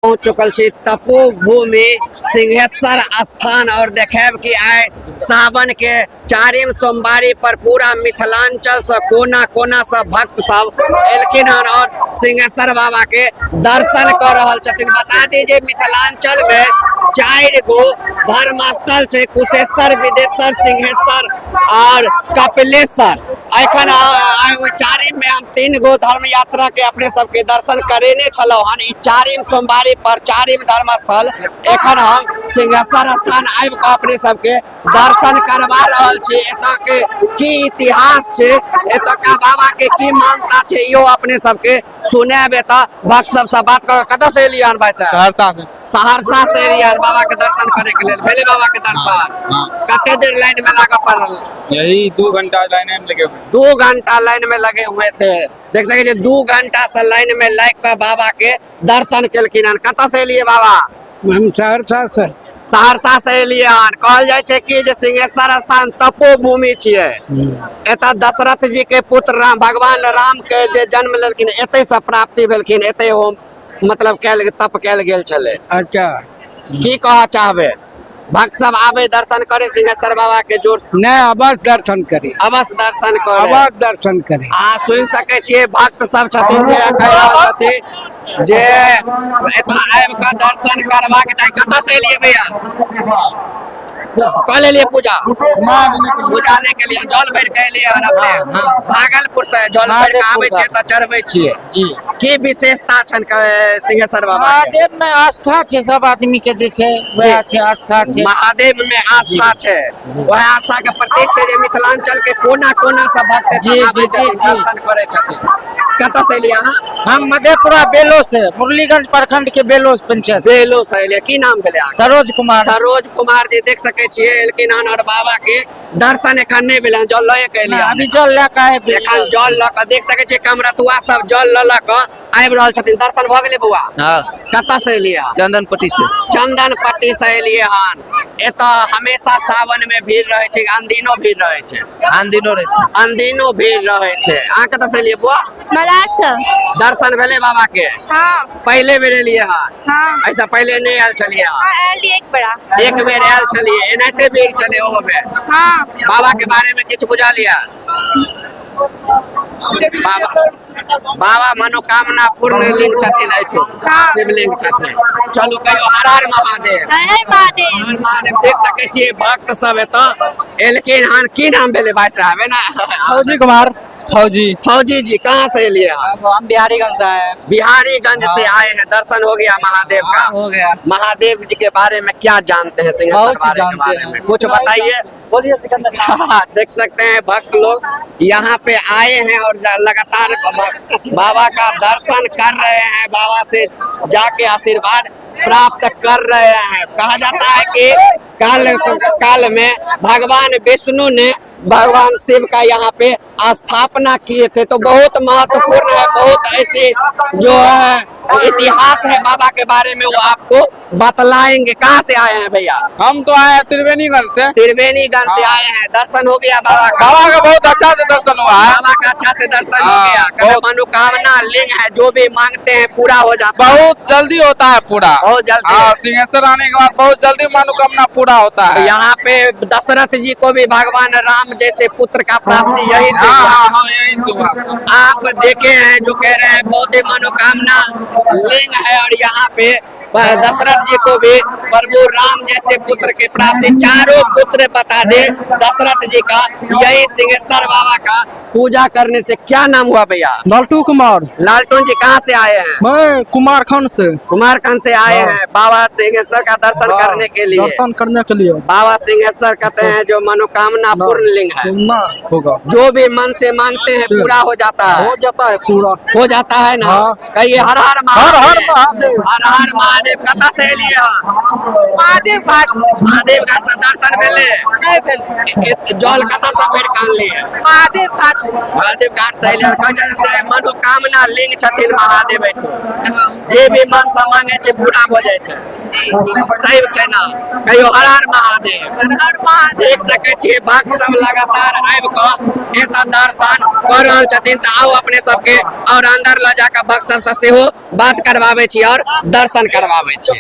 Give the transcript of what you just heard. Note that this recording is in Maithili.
पहुंच चुकल छी तपोभूमि सिंहेश्वर स्थान और देखायब कि आइ सावन के चारिम सोमवारी पर पूरा मिथिलांचल से कोना कोना से भक्त सब एलखिन हन और सिंहेश्वर बाबा के दर्शन कर रहल छथिन। बता दी जे मिथिलांचल में 4 गो धर्म स्थल छै, कुशेश्वर, विदेश्वर, सिंहेश्वर और कपिलेश्वर। एखन ओहि चारिम में हम 3 गो धर्म यात्रा के अपने सबके दर्शन करेने छलहुँ हन। ई चारिम सोमवारी पर चारिम धर्म स्थल एखन हम सिंहेश्वर स्थान आबि कऽ अपने सबके दर्शन करवा रहल छी। एतऽ के की इतिहास छै, एतऽका बाबा के की मान्यता छै, इहो अपने सबके सुनायब। एतऽ भक्त सबसँ बात कऽ कतऽ से एलियै हन भाई साहब? सहरसा से। सहरसा से एलियै हन बाबा के दर्शन करे के लेल। भेलै बाबा के दर्शन? हाँ। कते देर लाइन में लागऽ पड़ल? यही 2 घंटा लाइन में लगे हुए। 2 घंटा लाइन में लगे हुए थे। देख सके छियै 2 घंटा से लाइन में लागि कऽ बाबा के दर्शन केलखिन हन। कतऽ से एलियै बाबा? हम सहरसा से। सहरसा से एलियै हन। कहल जाइ छै कि जे सिंहेश्वर स्थान तपोभूमि छियै। एतऽ दशरथ जी के पुत्र राम, भगवान राम के जे जन्म लेलखिन एतै से प्राप्ति भेलखिन, एतै ओ मतलब कैल तप कैल गेल छलै। अच्छा। की कहऽ चाहबै? भक्त सब आबे दर्शन करे सिंहेश्वर बाबा के जोर? नहीं, अवश्य दर्शन करे। अवश्य दर्शन करे। अवश्य दर्शन करे। अहाँ सुनि सकै छियै भक्त सब छथिन जे कहि रहल छथिन जे एतऽ आबि कऽ दर्शन करबाक चाही। कतऽ से एलियै भैया? कऽ लेलियै पूजा? पूजा नहि केलियै, जल भरि के एलियै हन अपने भागलपुर से। जल भरि के आबै छियै तऽ चढ़बै छियै। जी। की विशेषता छनि सिंहेश्वर बाबा के? महादेव में आस्था छै, सब आदमी के जे छै वएह छै, आस्था छै। महादेव में आस्था छै, वएह आस्था के प्रतीक छै जे मिथिलांचल के कोना कोना से भक्त एतऽ जी, आबै जी, छथिन, जी, जी। दर्शन करै छथिन। कतऽ से एलियै अहाँ? हम मधेपुरा बेलो से, मुरलीगंज प्रखंड के बेलो पंचायत। बेलो से एलियै। की नाम भेलै अहाँके? सरोज कुमार। सरोज कुमार जी। देख सकै छियै एलखिन हन और बाबा के दर्शन एखन नहि भेलै हन, जल लए के एलियै अभी जल लए के आबि एखन जल लऽ कऽ। देख सकै छियै कमरतुआ सब जल लऽ लऽ कऽ आबि रहल छथिन। दर्शन भऽ गेलै बौआ? हाँ। कतऽ से एलियै? चंदनपट्टी से। चंदनपट्टी से एलियै हन। एतऽ हमेशा सावन में भीड़ रहै छै, अनदिनो भीड़ रहै छै? अनदिनो रहै छै। अनदिनो भीड़ रहै छै। अहाँ कतऽ से एलियै बौआ? मलार से। दर्शन भेलै बाबा के? हाँ। पहिले बेर एलियै हन? हाँ। ऐसा पहिले नहि आयल छलियै हन? हाँ, आयल रहियै एक बेरा। एक बेर आयल छलियै। एनाहिते भीड़ छलै ओहो बेर? हाँ। बाबा के बारे में किछु बुझलियै? बाबा बाबा मनोकामना पूर्ण लिंग छथिन, एहिठुम हाँ। शिवलिंग छथिन। चलू कहियो हर हर महादेव। हर हर महादेव। हर महादेव। देख सकै छियै भक्त सब एतऽ एलखिन हन। की नाम भेलै भाई साहब? एना फौजी कुमार फौजी। फौजी जी कहाँ से एलिए आप? हम बिहारीगंज से आए हैं। बिहारीगंज से आए हैं। दर्शन हो गया महादेव का? हाँ, हो गया। महादेव जी के बारे में क्या जानते हैं? सिंहेश्वर बहुत चीज बारे के जानते बारे हैं। में कुछ बताइए। बोलिए सिकंदर। हाँ, देख सकते हैं भक्त लोग यहाँ पे आए हैं और लगातार बाबा का दर्शन कर रहे हैं, बाबा से जाके आशीर्वाद प्राप्त कर रहे हैं। कहा जाता है कि काल में भगवान विष्णु ने भगवान शिव का यहाँ पे स्थापना किए थे, तो बहुत महत्वपूर्ण है। बहुत ऐसी जो है इतिहास है बाबा के बारे में, वो आपको बतलाएंगे। कहाँ से आए हैं भैया? हम तो आए हैं त्रिवेणीगंज से। त्रिवेणीगंज से आए हैं। दर्शन हो गया बाबा का? बाबा का बहुत अच्छा से दर्शन हुआ है। बाबा का अच्छा से दर्शन हो हाँ, गया। बहुत। मनोकामना लिंग है, जो भी मांगते हैं पूरा हो जाता है। बहुत जल्दी होता है पूरा। बहुत जल्दी। हाँ, सिंहेश्वर आने के बाद बहुत जल्दी मनोकामना पूरा होता है। यहाँ पे दशरथ जी को भी भगवान राम जैसे पुत्र का प्राप्ति यही से हाँ, हुआ। हाँ, हाँ, यही से हुआ। आप देखे हैं जो कह रहे हैं बहुत ही मनोकामना लिंग है और यहाँ पे दशरथ जी को भी प्रभु राम जैसे पुत्र के प्राप्ति, चारों पुत्र बता दे दशरथ जी का, यही सिंहेश्वर बाबा का पूजा करने से। क्या नाम हुआ भैया? लालटू कुमार। लालटून जी कहाँ से आए हैं? मैं कुमारखंड से। कुमारखंड से आए हाँ। हैं बाबा सिंहेश्वर का दर्शन करने के लिए। दर्शन करने के लिए। बाबा सिंहेश्वर कहते हैं जो मनोकामना पूर्ण लिंग है, ना होगा, जो भी मन से मांगते हैं पूरा हो जाता है। हो जाता है पूरा। हो जाता है ना? हाँ। कहिए हर हर महादेव। हर हर महादेव। हर हर महादेव। कतऽ से एलियै हन? महादेव घाट से। महादेव घाट से दर्शन भेलै? नहि भेलै। जल कतऽ से भरि कऽ आनलियै? महादेव घाट से। महादेव घाट से एलियै। कहै छथिन से मनोकामना लिंग छथिन महादेव एहिठाम, जे भी मन से मांगे छै पूरा भऽ जाइ छै। सही छै ना? कहियो हर हर महादेव। हर हर महादेव। देख सकै छियै भक्त सब लगातार आबि कऽ एतऽ दर्शन कऽ रहल छथिन। तऽ आउ अपने सबके और अंदर लऽ जाकऽ भक्त सबसँ सेहो बात करबाबै छी और दर्शन करबा सब आबै छियै।